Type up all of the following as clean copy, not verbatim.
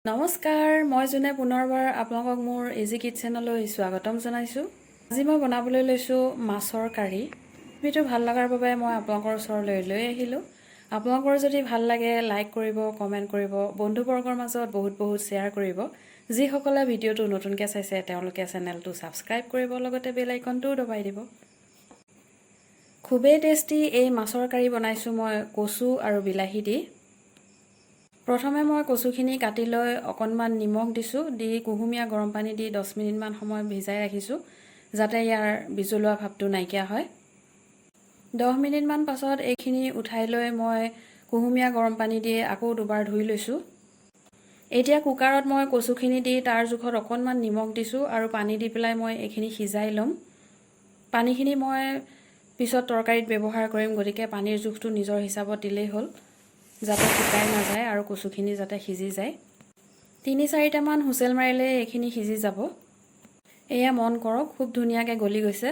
নমস্কাৰ, মই জোনে পুনৰবাৰ আপোনালোকক মোৰ ইজি কিটচেনলৈ স্বাগতম জনাইছোঁ। আজি মই বনাবলৈ লৈছোঁ মাছৰ কাৰী। ৰেচিপিটো ভাল লগাৰ বাবে মই আপোনালোকৰ ওচৰলৈ লৈ আহিলোঁ। আপোনালোকৰ যদি ভাল লাগে, লাইক কৰিব, কমেণ্ট কৰিব, বন্ধুবৰ্গৰ মাজত বহুত বহুত শ্বেয়াৰ কৰিব। যিসকলে ভিডিঅ'টো নতুনকৈ চাইছে, তেওঁলোকে চেনেলটো ছাবস্ক্ৰাইব কৰিব, লগতে বেল আইকনটোও দবাই দিব। খুবেই টেষ্টি এই মাছৰ কাৰী বনাইছোঁ মই কচু আৰু বিলাহী দি। প্ৰথমে মই কচুখিনি কাটি লৈ অকণমান নিমখ দিছোঁ, দি কুহুমীয়া গৰম পানী দি 10 মিনিটমান সময় ভিজাই ৰাখিছোঁ, যাতে ইয়াৰ বিজলুৱা ভাৱটো নাইকিয়া হয়। 10 মিনিটমান পাছত এইখিনি উঠাই লৈ মই কুহুমীয়া গৰম পানী দি আকৌ দুবাৰ ধুই লৈছোঁ। এতিয়া কুকাৰত মই কচুখিনি দি তাৰ জোখত অকণমান নিমখ দিছোঁ আৰু পানী দি পেলাই মই এইখিনি সিজাই ল'ম। পানীখিনি মই পিছত তৰকাৰীত ব্যৱহাৰ কৰিম, গতিকে পানীৰ জোখটো নিজৰ হিচাপত দিলেই হ'ল, যাতে শুকাই নাযায় আৰু কচুখিনি যাতে সিজি যায়। তিনি চাৰিটামান হুইচেল মাৰিলে এইখিনি সিজি যাব। এয়া মন কৰক, খুব ধুনীয়াকৈ গলি গৈছে।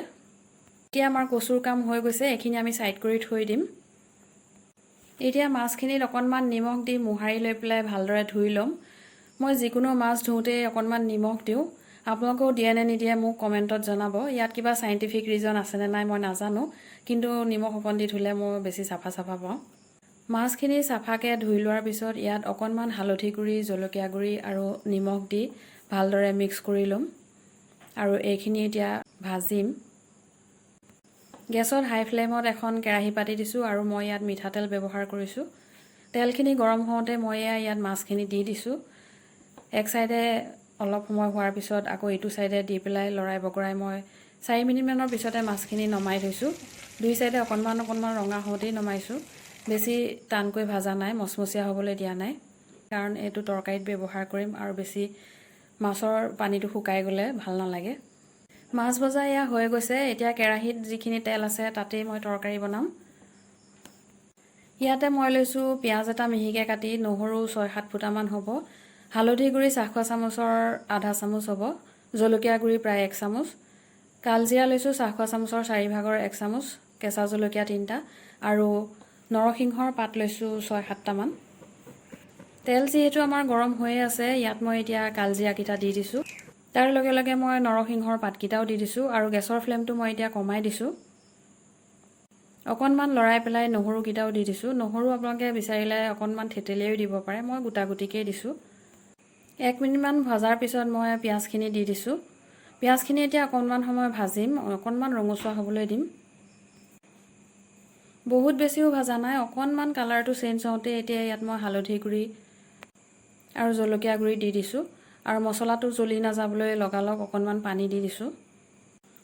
এতিয়া আমাৰ কচুৰ কাম হৈ গৈছে। এইখিনি আমি ছাইড কৰি থৈ দিম। এতিয়া মাছখিনিত অকণমান নিমখ দি মোহাৰি লৈ পেলাই ভালদৰে ধুই ল'ম। মই যিকোনো মাছ ধুওঁতেই অকণমান নিমখ দিওঁ। আপোনালোকেও দিয়ে নে নিদিয়ে, মোক কমেণ্টত জনাব। ইয়াত কিবা চাইণ্টিফিক ৰিজন আছেনে নাই মই নাজানো, কিন্তু নিমখ অকণ দি ধুলে মই বেছি চাফা চাফা পাওঁ। মাছখিনি চাফাকৈ ধুই লোৱাৰ পিছত ইয়াত অকণমান হালধি গুড়ি, জলকীয়া গুড়ি আৰু নিমখ দি ভালদৰে মিক্স কৰি ল'ম আৰু এইখিনি এতিয়া ভাজিম। গেছত হাই ফ্লেমত এখন কেৰাহী পাতি দিছোঁ আৰু মই ইয়াত মিঠাতেল ব্যৱহাৰ কৰিছোঁ। তেলখিনি গৰম হওঁতে মই ইয়াত মাছখিনি দি দিছোঁ। এক চাইডে অলপ সময় হোৱাৰ পিছত আকৌ ইটো চাইডে দি পেলাই লৰাই বগৰাই মই 4 মিনিটমানৰ পিছতে মাছখিনি নমাই থৈছোঁ। দুই চাইডে অকণমান অকণমান ৰঙা হওঁতেই নমাইছোঁ। বেছি টানকৈ ভাজা নাই, মচমচীয়া হ'বলৈ দিয়া নাই, কাৰণ এইটো তৰকাৰীত ব্যৱহাৰ কৰিম আৰু বেছি মাছৰ পানীটো শুকাই গ'লে ভাল নালাগে। মাছ ভজা এয়া হৈ গৈছে। এতিয়া কেৰাহীত যিখিনি তেল আছে, তাতেই মই তৰকাৰী বনাম। ইয়াতে মই লৈছোঁ পিঁয়াজ এটা মিহিকৈ কাটি, নহৰু 6-7 ফুটামান হ'ব, হালধি গুড়ি চাহ খোৱা চামুচৰ আধা চামুচ হ'ব, জলকীয়া গুড়ি প্ৰায় 1 চামুচ, কালজিৰা লৈছোঁ চাহ খোৱা চামুচৰ 1/4 চামুচ, কেঁচা জলকীয়া তিনিটা আৰু নৰসিংহৰ পাত লৈছোঁ 6-7টামান। তেল যিহেতু আমাৰ গৰম হৈয়ে আছে, ইয়াত মই এতিয়া কালজিৰাকেইটা দি দিছোঁ। তাৰ লগে লগে মই নৰসিংহৰ পাতকেইটাও দি দিছোঁ আৰু গেছৰ ফ্লেমটো মই এতিয়া কমাই দিছোঁ। অকণমান লৰাই পেলাই নহৰুকেইটাও দি দিছোঁ। নহৰু আপোনালোকে বিচাৰিলে অকণমান থেতেলিয়াইও দিব পাৰে, মই গোটা গুটিকেই দিছোঁ। 1 মিনিটমান ভজাৰ পিছত মই পিঁয়াজখিনি দি দিছোঁ। পিঁয়াজখিনি এতিয়া অকণমান সময় ভাজিম, অকণমান ৰঙচুৱা হ'বলৈ দিম। বহুত বেছিও ভাজা নাই, অকণমান কালাৰটো চেঞ্জ হওঁতে এতিয়া ইয়াত মই হালধি গুড়ি আৰু জলকীয়া গুড়ি দি দিছোঁ আৰু মছলাটো জ্বলি নাযাবলৈ লগালগ অকণমান পানী দি দিছোঁ।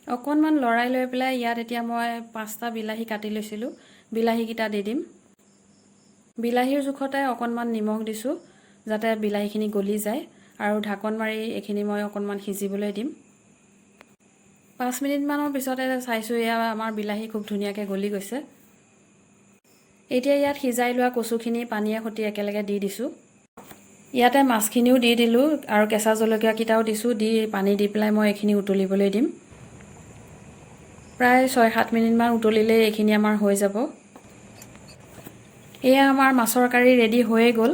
অকণমান লৰাই লৈ পেলাই ইয়াত এতিয়া মই পাঁচটা বিলাহী কাটি লৈছিলোঁ, বিলাহীকেইটা দি দিম। বিলাহীৰ জোখতে অকণমান নিমখ দিছোঁ, যাতে বিলাহীখিনি গলি যায় আৰু ঢাকন মাৰি এইখিনি মই অকণমান সিজিবলৈ দিম। 5 মিনিটমানৰ পিছতে চাইছোঁ, এয়া আমাৰ বিলাহী খুব ধুনীয়াকৈ গলি গৈছে। এতিয়া ইয়াত সিজাই লোৱা কচুখিনি পানীয়ে সৈতে একেলগে দি দিছোঁ। ইয়াতে মাছখিনিও দি দিলোঁ আৰু কেঁচা জলকীয়াকেইটাও দিছোঁ। দি পানী দি পেলাই মই এইখিনি উতলিবলৈ দিম। প্ৰায় 6-7 মিনিটমান উতলিলেই এইখিনি আমাৰ হৈ যাব। এয়া আমাৰ মাছৰ কাৰী ৰেডি হৈয়ে গ'ল।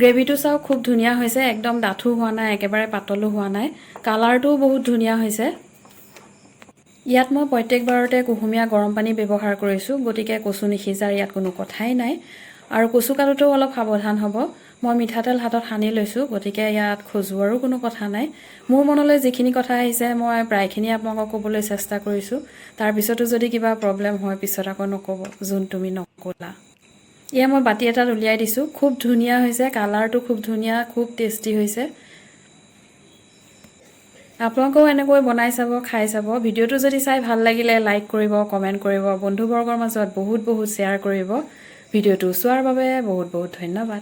গ্ৰেভিটো চাওক, খুব ধুনীয়া হৈছে। একদম ডাঠো হোৱা নাই, একেবাৰে পাতলো হোৱা নাই। কালাৰটোও বহুত ধুনীয়া হৈছে। ইয়াত মই প্ৰত্যেকবাৰতে কুহুমীয়া গৰম পানী ব্যৱহাৰ কৰিছোঁ, গতিকে কচু নিসিজাৰ ইয়াত কোনো কথাই নাই। আৰু কচু কাটোতেও অলপ সাৱধান হ'ব। মই মিঠাতেল হাতত সানি লৈছোঁ, গতিকে ইয়াত খজুৱাৰো কোনো কথা নাই। মোৰ মনলৈ যিখিনি কথা আহিছে, মই প্ৰায়খিনি আপোনালোকক ক'বলৈ চেষ্টা কৰিছোঁ। তাৰপিছতো যদি কিবা প্ৰব্লেম হয়, পিছত আকৌ নক'ব, "জোন, তুমি নক'লা"। এয়া মই বাতি এটাত উলিয়াই দিছোঁ। খুব ধুনীয়া হৈছে, কালাৰটো খুব ধুনীয়া, খুব টেষ্টি হৈছে। আপোনালোকেও এনেকৈ বনাই চাব, খাই চাব। ভিডিঅ'টো যদি চাই ভাল লাগিলে, লাইক কৰিব, কমেণ্ট কৰিব, বন্ধুবৰ্গৰ মাজত বহুত বহুত শ্বেয়াৰ কৰিব। ভিডিঅ'টো চোৱাৰ বাবে বহুত বহুত ধন্যবাদ।